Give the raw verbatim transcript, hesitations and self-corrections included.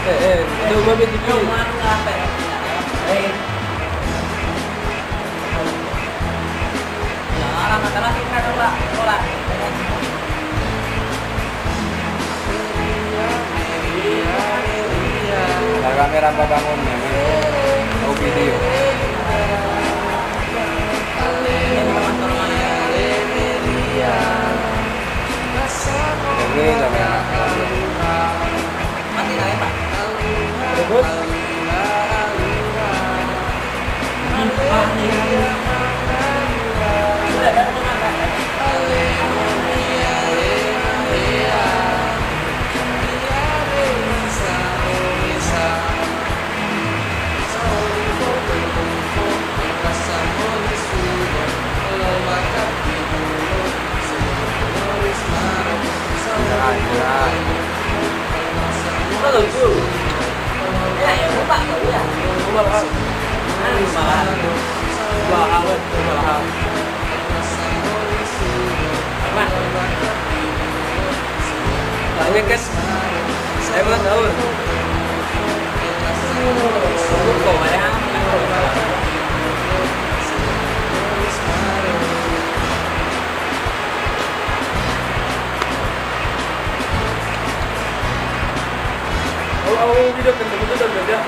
Eh, eh, itu mobil T V. Nah, kamera apa bangun ya? Oh, video. Ini kamera. Bagus. Banyak kan? Saya pun tahu. Awak-awak video kan, betul tak, ya?